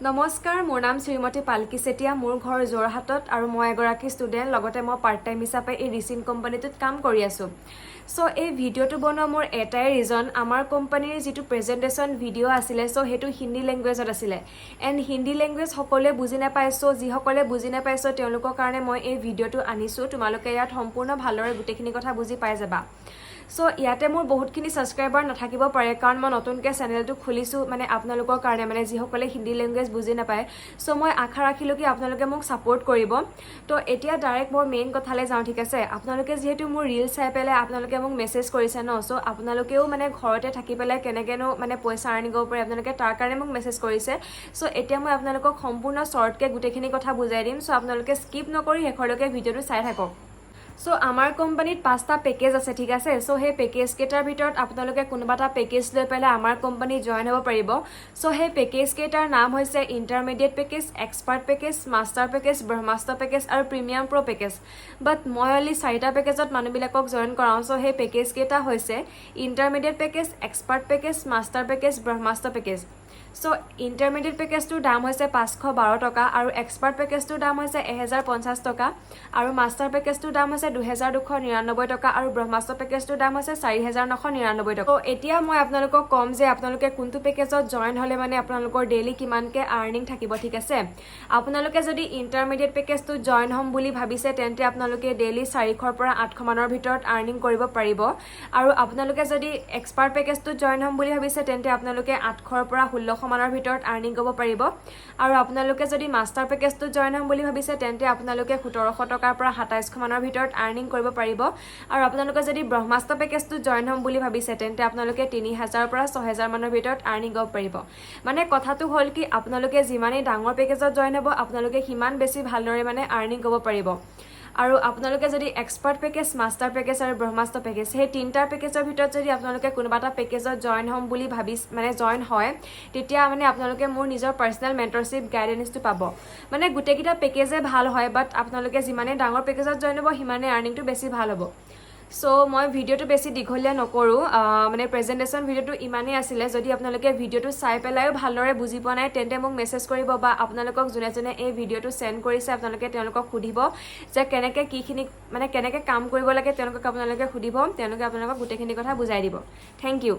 নমস্কাৰ, মোৰ নাম শ্ৰীমতী পালকি চেতিয়া। মোৰ ঘৰ যোৰহাটত আৰু মই এগৰাকী ষ্টুডেণ্ট। লগতে মই পাৰ্ট টাইম হিচাপে এই ৰিচিন কোম্পানীটোত কাম কৰি আছোঁ। চ' এই ভিডিঅ'টো বনোৱা মোৰ এটাই ৰিজন, আমাৰ কোম্পানীৰ যিটো প্ৰেজেণ্টেশ্যন ভিডিঅ' আছিলে, চ' সেইটো হিন্দী লেংগুৱেজত আছিলে এণ্ড হিন্দী লেংগুৱেজ সকলোৱে বুজি নাপায়। চ' যিসকলে বুজি নাপায়, চ' তেওঁলোকৰ কাৰণে মই এই ভিডিঅ'টো আনিছোঁ। তোমালোকে ইয়াত সম্পূৰ্ণ ভালদৰে গোটেইখিনি কথা বুজি পাই যাবা। চ' ইয়াতে মোৰ বহুতখিনি ছাবস্ক্ৰাইবাৰ নাথাকিব পাৰে, কাৰণ মই নতুনকৈ চেনেলটো খুলিছোঁ মানে আপোনালোকৰ কাৰণে, মানে যিসকলে হিন্দী লেংগুৱেজ বুজি নাপায়। চ' মই আশা ৰাখিলোঁ কি আপোনালোকে মোক ছাপোৰ্ট কৰিব। তো এতিয়া ডাইৰেক্ট মোৰ মেইন কথালৈ যাওঁ, ঠিক আছে? আপোনালোকে যিহেতু মোৰ ৰিল চাই পেলাই আপোনালোকে মোক মেছেজ কৰিছে ন, চ' আপোনালোকেও মানে ঘৰতে থাকি পেলাই কেনেকৈনো মানে পইচা আৰ্ণ কৰিব পাৰে, আপোনালোকে তাৰ কাৰণে মোক মেছেজ কৰিছে। চ' এতিয়া মই আপোনালোকক সম্পূৰ্ণ শ্বৰ্টকৈ গোটেইখিনি কথা বুজাই দিম। চ' আপোনালোকে স্কিপ নকৰি শেষলৈকে ভিডিঅ'টো চাই থাকক। চ' আমাৰ কোম্পানীত পাঁচটা পেকেজ আছে, ঠিক আছে? চ' সেই পেকেজকেইটাৰ ভিতৰত আপোনালোকে কোনোবা এটা পেকেজ লৈ পেলাই আমাৰ কোম্পানীত জইন হ'ব পাৰিব। চ' সেই পেকেজকেইটাৰ নাম হৈছে intermediate package, expert package, master package, ব্ৰহ্মাস্ত্ৰ package আৰু প্ৰিমিয়াম প্ৰ' পেকেজ। বাট মই অনলি চাৰিটা পেকেজত মানুহবিলাকক জইন কৰাওঁ। চ' সেই পেকেজকেইটা হৈছে intermediate package, expert package, master package, ব্ৰহ্মাস্ত্ৰ package. চ' ইণ্টাৰমিডিয়েট পেকেজটোৰ দাম হৈছে 512 টকা আৰু এক্সপাৰ্ট পেকেজটোৰ দাম হৈছে 1050 টকা আৰু মাষ্টাৰ পেকেজটোৰ দাম হৈছে 2299 টকা আৰু ব্ৰহ্মাস্ত্ৰ পেকেজটোৰ দাম হৈছে 4999 টকা। ত' এতিয়া মই আপোনালোকক ক'ম যে আপোনালোকে কোনটো পেকেজত জইন হ'লে মানে আপোনালোকৰ ডেইলি কিমানকৈ আৰ্নিং থাকিব, ঠিক আছে? আপোনালোকে যদি ইণ্টাৰমিডিয়েট পেকেজটোত জইন হ'ম বুলি ভাবিছে, তেন্তে আপোনালোকে ডেইলি 400ৰ পৰা 800 মানৰ ভিতৰত আৰ্নিং কৰিব পাৰিব। আৰু আপোনালোকে যদি এক্সপাৰ্ট পেকেজটোত জইন হ'ম বুলি ভাবিছে, তেন্তে আপোনালোকে 800ৰ পৰা 1600 মানৰ ভিতৰত আৰ্নিং কৰিব পাৰিব। আৰু আপোনালোকে যদি মাষ্টাৰ পেকেজটোত জইন হ'ম বুলি ভাবিছে, তেন্তে আপোনালোকে 1700 টকাৰ পৰা 2700 মানৰ ভিতৰত আৰ্নিং কৰিব পাৰিব। আৰু আপোনালোকে যদি ব্ৰহ্মাস্ত্ৰ পেকেজটোত জইন হ'ম বুলি ভাবিছে, তেন্তে আপোনালোকে 3000ৰ পৰা 6000 মানৰ ভিতৰত আৰ্নিং কৰিব পাৰিব। মানে কথাটো হ'ল কি, আপোনালোকে যিমানেই ডাঙৰ পেকেজত জইন হ'ব, আপোনালোকে সিমান বেছি ভালদৰে মানে আৰ্নিং কৰিব পাৰিব। আৰু আপোনালোকে যদি এক্সপাৰ্ট পেকেজ, মাষ্টাৰ পেকেজ আৰু ব্ৰহ্মাস্ত্ৰ পেকেজ, সেই তিনিটা পেকেজৰ ভিতৰত যদি আপোনালোকে কোনোবা এটা পেকেজত জইন হ'ম বুলি ভাবি মানে জইন হয়, তেতিয়া মানে আপোনালোকে মোৰ নিজৰ পাৰ্চনেল মেণ্টৰশ্বিপ গাইডেঞ্চটো পাব। মানে গোটেইকেইটা পেকেজে ভাল হয়, বাট আপোনালোকে যিমানেই ডাঙৰ পেকেজত জইন হ'ব, সিমানেই আৰ্নিংটো বেছি ভাল হ'ব। চ' মই ভিডিঅ'টো বেছি দীঘলীয়া নকৰোঁ। মানে প্ৰেজেণ্টেশ্যন ভিডিঅ'টো ইমানেই আছিলে। যদি আপোনালোকে ভিডিঅ'টো চাই পেলাইও ভালদৰে বুজি পোৱা নাই, তেন্তে মোক মেছেজ কৰিব বা আপোনালোকক যোনে যোনে এই ভিডিঅ'টো চেণ্ড কৰিছে, আপোনালোকে তেওঁলোকক সুধিব যে কেনেকৈ কিখিনি মানে কেনেকৈ কাম কৰিব লাগে। তেওঁলোকক আপোনালোকে সুধিব, তেওঁলোকে আপোনালোকক গোটেইখিনি কথা বুজাই দিব। Thank U.